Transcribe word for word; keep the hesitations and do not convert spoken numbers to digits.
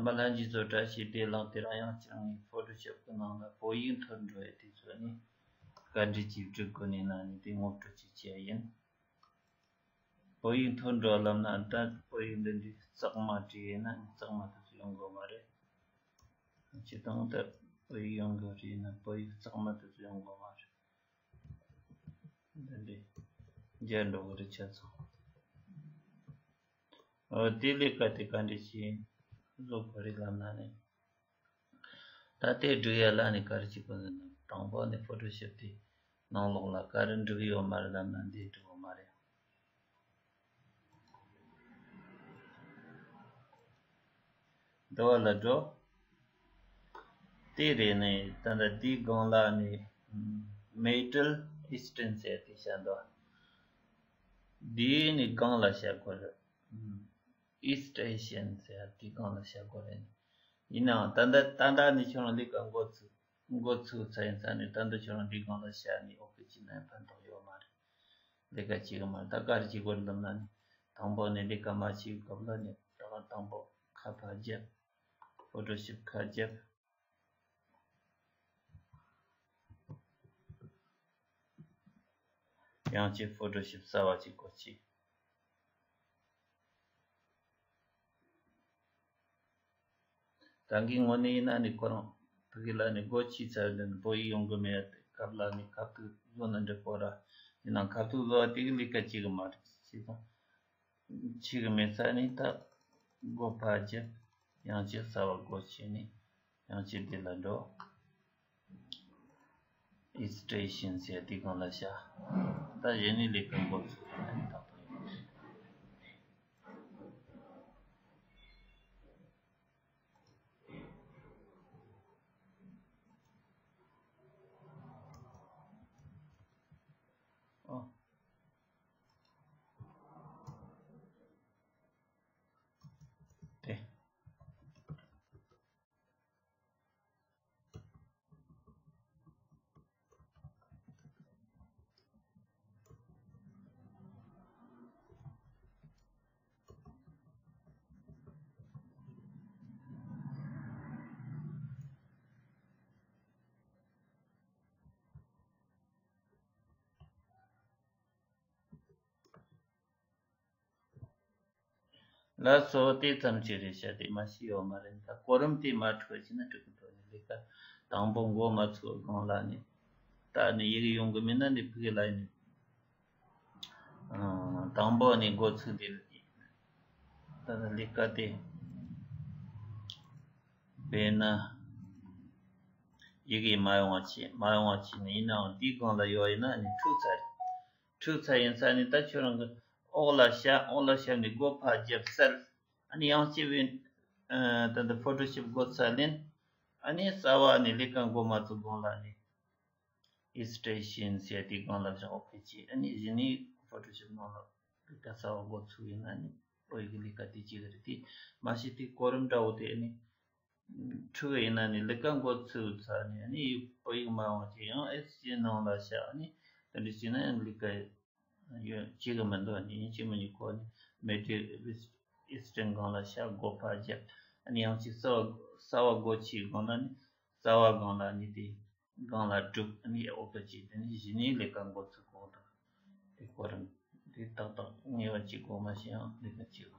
མ་ལྷན་རྒྱས་ཚོ་བཀྲ་ཤིས་བདེ་ལེགས། དེ་རིང་ཡང་བསྐྱར་ངས་ཕོ་ཊོ་ཤོབ་གི་ནང་ལ་བོད་ཡིག་འཐོར་འགྲོ་ཡས་དེ་ཚོ་ནི་བཀའ་འདྲི་གཅིག་འབྲི་དགོས་ནས་ན་ནི་དེ་ངོ་སྤྲོད་ཅིག་བྱས་ཡིན། བོད་ཡིག་འཐོར་འགྲོ་ལབ་ན་ད་བོད་ཡིག་འདི་འདྲའི་གཙང་མ་བྲིས་ཡིན་ན་གཙང་མ་དེ་ཚོ་ཡོང་དགོས་མ་རེད། སྤྱིར་བཏང་ད་བོད་ཡིག་ཡོང་གི་རེད་ན་བོད་ཡིག་གཙང་མ་དེ་ཚོ་ཡོང་དགོས་མ་རེད། འདི་འདྲའི་འཇལ་འགྲོ་གི་རེད་ཆ་ཚང་། འོ་དེ་ལས་ཀ་དེ་ག་འདྲ་ཞིག་བཟོ་དགོས་རེད་ལབ་ན་ནི། ད་ལྟའི་སྒྲིག་ཡ་ལ་ནི་ག་རེ་བྱེད་དགོས་ཟེར་ན་དང་པོ་ནི་ཕོ་ཊོ་ཤོབ་དེ་ནང་ལོགས་ལ་ག་རེ་འགྲིག་ཡོད་མ་རེད་ལབ་ན་འདི་འགྲིག་ཡོད་མ་རེད། འདི་བ་ལ་འགྲོ། དེ་རེད་ནི་ད་ལྟ་འདིའི་སྒང་ལ་ནི་Middle Eastern ཟེར་དེ་བཤད་འདུག་འདིའི་ནི་སྒང་ལ་བཤད་དགོས་རེད། East Asian ཟེར་དེའི་སྒང་ལ་བཤད་དགོས་རེད། ཡིན་ནའང་ད་ལྟ་ད་ལྟ་ནི་ཁྱོད་རང་ལས་ཀ་འགོ་ཚུགས་འགོ་ཚུགས་ཚར་ཡིན་ཙང་ནི་ད་ལྟ་ཁྱོད་རང་འདིའི་སྒང་ལ་བཤད་ནི་ཨོ་ཁེ་བྱས་ན་ཕན་ཐོགས་ཡོད་མ་རེད། ལས་ཀ་བྱེད་གི་མ་རེད། ད་ག་རེ་བྱེད་དགོས་རེད་ལབ་ན་ནི་དང་པོ་ནི་ལས་ཀ་མ་བྱེད་སྐབས་ལ་ནི་ད་ག་དང་པོ་ཁ་ཕར་རྒྱབ། ཕོ་ཊོ་ཤོབ་ཁ་རྒྱབ། ཡང་ཅིག་ཕོ་ཊོ་ཤོབ་གསར་བ་ཅིག་སྒོ་ཕྱེ། ད་གིན་དངོས་གནས་ཡིན་ན་ནི་ཁོ་རང་ཕ་གི་ལ་ནི་སྒོ་ཕྱེ་ཚར་དུས་ནི་བོད་ཡིག་ཡོང་གི་མེད་སྐབས་ལ་ནི་ཁ་ཐུག་བཟོ་ན་འགྲིག་གོ་ར། ཡིན་ནའང་ཁ་ཐུག་བཟོ་བ་དེ་གི་ལས་ཀ་བྱེད་གི་མ་རེད་ཅེས་དང་། བྱེད་གི་མེད་ས་ནི་ད་སྒོ་ཕར་རྒྱབ། ཡང་ཅིག་གསར་བ་སྒོ་ཕྱེ་ནི་ཡང་ཅིག་འདི་ལ་འགྲོ། East Asian ཟེར་དེ་སྒང་ལ་བཞག་ད་གཞི་ནས་ལས་ཀ་འགོ་ཚུགས་ཡིན་ན་ནི་ཏག་ཏག་ཡོང་གི་རེད། ཨོ། དེ། ལགས་སོ། དེ་ཙམ་ཅིག་རེད་ཤག་དེ་མ་ཤེས་ཡོད་མ་རེད། ད་གོ་རིམ་དེ་མ་འཁྲུག་བྱས་ན་འགྲིག་གི་འདུག་ནི་ལས་ཀ་དང་པོ་འགོ་མ་ཚུགས་སྒང་ལ་ནི་ད་ནི་ཡི་གེ་ཡོང་གི་མིན་ན་ནི་ཕ་གི་ལ་ནི་ཨང་དང་པོ་ནི་འགོ་ཚུགས་དེ་ད་ནི་ལས་ཀ་དེ་དཔེར་ན་ཡི་གེ་མ་ཡོང་བ་བྱས་མ་ཡོང་བ་བྱས་ནི་ཡིན་ནའང་དེའི་སྒང་ལ་ཡོད་ཡིན་ན་ནི་འཁྲུག་ཚར་རེད། འཁྲུག་ཚར་ཡིན་ས་ནི་ད་ཁྱོད་རང་གི་འོག་ལ་བཞག་འོག་ལ་བཞག་ནས་སྒོ་ཕར་རྒྱབ་སེལ། ཨ་ནི་ཡང་སྐྱེ་བའི་ད་ལྟ་ཕོ་ཊོ་ཤོབ་སྒོ་ཚར་ལེན། ཨ་ནི་རྩ་བ་ནས་ལས་ཀ་འགོ་མ་ཚུགས་གོང་ལ་ནི་ཨིས་ཊེ་ཤན་ཟེར་དེའི་སྒང་ལ་བཞག་ཨོ་ཁེ་བྱས། ཨ་ནི་གཞི་ནས་ཕོ་ཊོ་ཤོབ་ནང་ལ་ལས་ཀ་རྩ་བ་འགོ་ཚུགས་ཡིན་ན་ནི་ཨོ་ཡི་གི་ལས་ཀ་དེ་བྱེད་གི་རེད་དེ། མ་གཞི་དེ་གོ་རིམ་འདྲ་བོ་དེ་ཨ་ནི། འཁྲུག་ཡིན་ན་ནི་ལས་ཀ་འགོ་ཚུགས་ཚར་ནས་ནི་བོད་ཡིག་མ་འོང་ཅིག་ཡང་ཨེ་སི་ཅི་ནང་ལ་བཞག་ནི་དེ་འདྲ་བྱས་ན་ཡང་ལས་ཀ་ཡོད་བྱེད་གི་མི་འདུག་ནི་ཡིན་གཅིག་མིན་གཅིག་ཁོ་ནི་མེ་ཏྲི་ཨིས་ཊན་སྒང་ལ་བཞག་སྒོ་ཕར་བརྒྱབ། ནི་ཡང་ཅིག་རྩ་བ་རྩ་བ་སྒོ་ཕྱེ་སྒང་ལ་ནི་རྩ་བ་སྒང་ལ་ནི་དེ་སྒང་ལ་སྒྲུབ་ནི་ཨོ་ཁེ་བྱས་དེ་ནི་གཞི་ནས་ལས་ཀ་འགོ་ཚུགས་གོང་དང་དེ་གོ་རིམ་དེ་ཏག་ཏག་ངེས་པ་ཅིག་གོ་མ་ཤེས་ཡང་ལས་ཀ་བྱེད་གི་